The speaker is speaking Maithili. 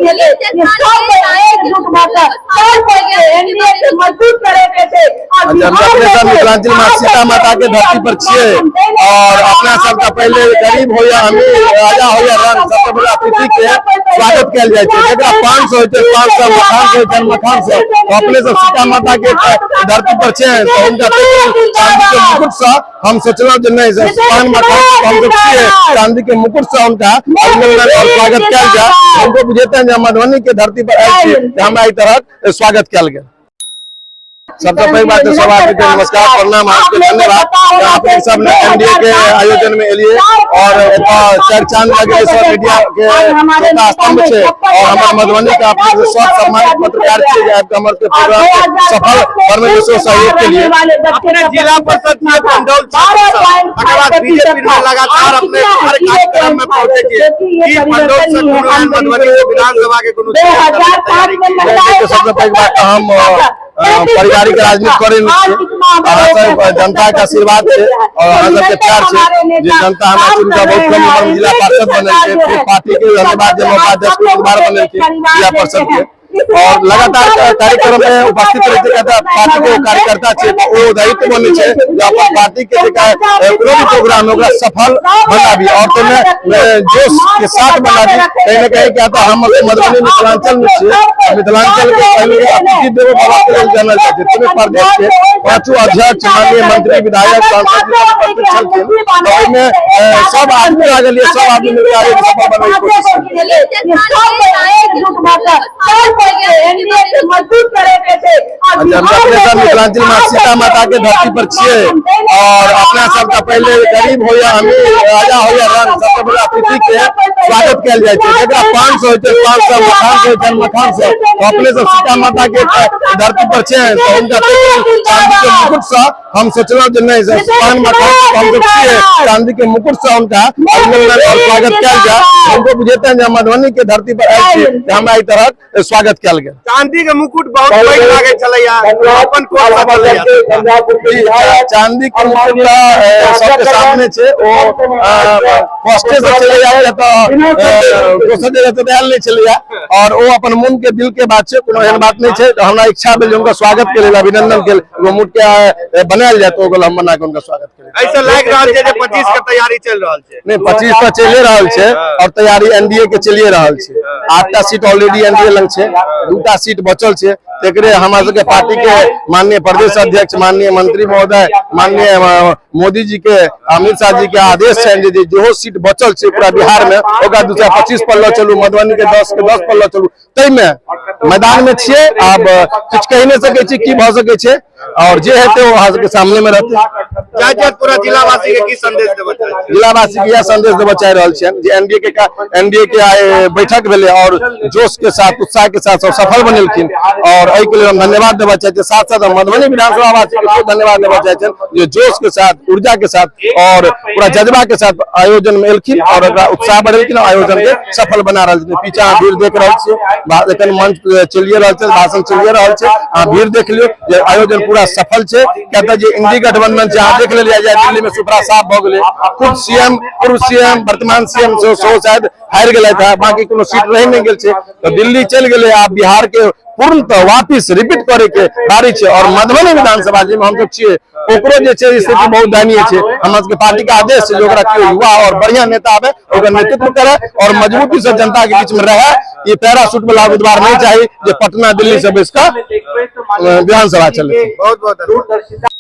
ललित जायसवाल के एकजुट भऽ सब कोई के एनडीए के मजबूत करे के छै। अच्छा, हम अपने सब मिथिलांचल में सीता माता के धरती पर छियै और अपना सब तऽ पहिले गरीब हो या अमीर, राजा हो या रंग, सबसे पहिले अतिथि के स्वागत कयल जाइ छै। जकरा 500 होइ छै 500, मखान से होइ छै मखान से। तऽ अपने सब सीता माता के धरती पर छियै तऽ हुनका चांदी के मुकुट से हम सोचलहुँ जे नहि, पान मखान से हम सब छियै, चांदी के मुकुट से हुनका अभिनंदन और स्वागत कयल जाय। हमको बुझेतनि जे हम मधुबनी के धरती पर आयल छी तऽ हमरा एहि तरहक स्वागत कयल गेल। सबसे पैघ बात सब आदमी के नमस्कार, प्रणाम, आपके धन्यवाद। अपने सब ने एनडीए के आयोजन में एलिए और एतऽ चारि चांद लगे सब मीडिया के चौथा स्तंभ छै और हमर मधुबनी के अपने से सब सम्मानित पत्रकार छियै जे आबि कऽ हमर के प्रोग्राम के सफल बनबै मे सेहो सहयोग के लिए। अपने जिला परिषद में पंडौल तकर बाद बीजेपी में लगातार अपने हर कार्यक्रम में पहुंचे छियै, की पंडौल से कोनो मधुबनी के विधानसभा के कोनो तैयारी की? सबसे पैघ बात हम पारिवारिक राजनीति करै नहि छियै। अहाँ सब जनता के आशीर्वाद छै और अहाँ सबके प्यार छै जे जनता हमरा चुनि कऽ बहुत कम उम्र में जिला पार्षद बनेलकै। फिर पार्टी के धन्यवाद जे हम उपाध्यक्ष उम्मीदवार बनेलकै जिला परिषद के और लगातार कार्यक्रम में उपस्थित रहै छै। कहता पार्टी के कार्यकर्ता छै ओ दायित्व बनै छै जे अपन पार्टी के जे कोनो भी प्रोग्राम है ओकरा सफल बनाबी और ताहिमे जोश के साथ बनाबी। कहीं ना कहीं क्या हम मधुबनी मिथिलांचल में छियै, मिथिलांचल के पहले अतिथि देवो बाबा के लेल जानल जाइ छै। ताहिमे प्रदेश के पांचों अध्यक्ष, माननीय मंत्री, विधायक, सांसद उपस्थित छलखिन तऽ ओहिमे सब आदमी आ गेलियै, सब आदमी मिलके आगे सफल बनबै के कोशिश केलियै। ललित जायसवाल के एकजुट भऽ सब कोई के एनडीए के मजबूत करे के छै। अच्छा, हम अपने सब मिथिलांचल में सीता माता के धरती पर छियै और अपना सब तऽ पहिले गरीब हो या अमीर, राजा हो या रंग, सबसे पहिले अतिथि के स्वागत कयल जाइ छै। जकरा 500 होइ छै 500, मखान से होइ छै मखान से। तऽ अपने सब सीता माता के धरती पर छियै तऽ हुनका चांदी के मुकुट से हम सोचलहुँ जे नहि, पान मखान से हम सब छियै, चांदी के मुकुट से हुनका अभिनंदन और स्वागत कयल जाय। हमको बुझेतनि जे हम मधुबनी के धरती पर आयल छी तऽ हमरा एहि तरहक स्वागत कयल गेल। चांदी के मुकुट बहुत पैघ लागै छलैया, अपन कोन सा छलैया? चांदी के मुकुट सबके सामने छै, ओ फर्स्टे से छलैया, तऽ दोसर जगह से आयल नहि छलैया और ओ अपन मन के दिल के बात छै, कोनो एहन बात नहि छै। हमरा इच्छा भेल जे हुनका स्वागत के लेल, अभिनंदन के लेल मुकुट के बनायल जाय, तऽ ओ हम बना के हुनका स्वागत के लेल। ऐसा लागि रहल छै जे 25 के तैयारी चलि रहल छै? नहि, 25 तऽ चलिए रहल छै और तैयारी एनडीए के चलिए रहल छै। 8टा सीट ऑलरेडी एनडीए लग छै, 2टा सीट बचल छै। तेकरे हमरा सबके पार्टी के माननीय प्रदेश अध्यक्ष, माननीय मंत्री महोदय, माननीय मोदी जी के, अमित शाह जी के आदेश छनि जे जेहो सीट बचल छै पूरा बिहार में ओकरा 225 पर लऽ चलू, मधुबनी के 10 के 10 पर लऽ चलू। ताहिमे मैदान में छियै, आब किछु कहि नहि सकै छी की भऽ सकै छै और जे हेतै ओ अहाँ सबके सामने में रहतै। जाइत जाइत पूरा जिलावासी के की संदेश देबऽ चाहै छी? जिलावासी के इएह संदेश देबऽ चाहि रहल छियनि जे एनडीए के आइ बैठक भेलै और जोश के साथ, उत्साह के साथ सब सफल बनेलखिन और एहिके लेल हम धन्यवाद देबऽ चाहै छी। साथ साथ हम मधुबनी विधानसभा वासी के सेहो धन्यवाद देबऽ चाहै छियनि जे जोश के साथ, ऊर्जा के साथ और पूरा जज्बा के साथ आयोजन में एलखिन और एकरा उत्साह बढ़ेलखिन और आयोजन के सफल बना रहल छथिन। पीछा अहाँ भीड़ देख रहल छियै, एखन मंच चलिए रहल छै, भाषण चलिए रहल छै, अहाँ भीड़ देख लियौ जे आयोजन पूरा सफल छै। किया तऽ जे इंडी गठबंधन छै अहाँ देख लेलियै जे दिल्ली में सुपड़ा साफ भऽ गेलै, खुद सीएम, पूर्व सीएम, वर्तमान सीएम सेहो शायद हारि गेलथि हँ, बाकी कोनो सीट रहि नहि गेल छै तऽ दिल्ली चलि गेलै। आब बिहार के पूर्णतः वापिस रिपीट करे के बारी छै और मधुबनी विधानसभा जाहिमे हमसब छियै ओकरो जे छै स्थिति बहुत दयनीय छै। हमरा सबके पार्टी के आदेश छै जे ओकरा केओ युवा और बढ़िया नेता आबे, ओकर नेतृत्व करे और मजबूती से जनता के बीच में रहे। ये पैराशूट वाला उम्मीदवार नहीं चाहिए जे पटना दिल्ली से बैस कऽ विधानसभा चले। बहुत बहुत धन्यवाद।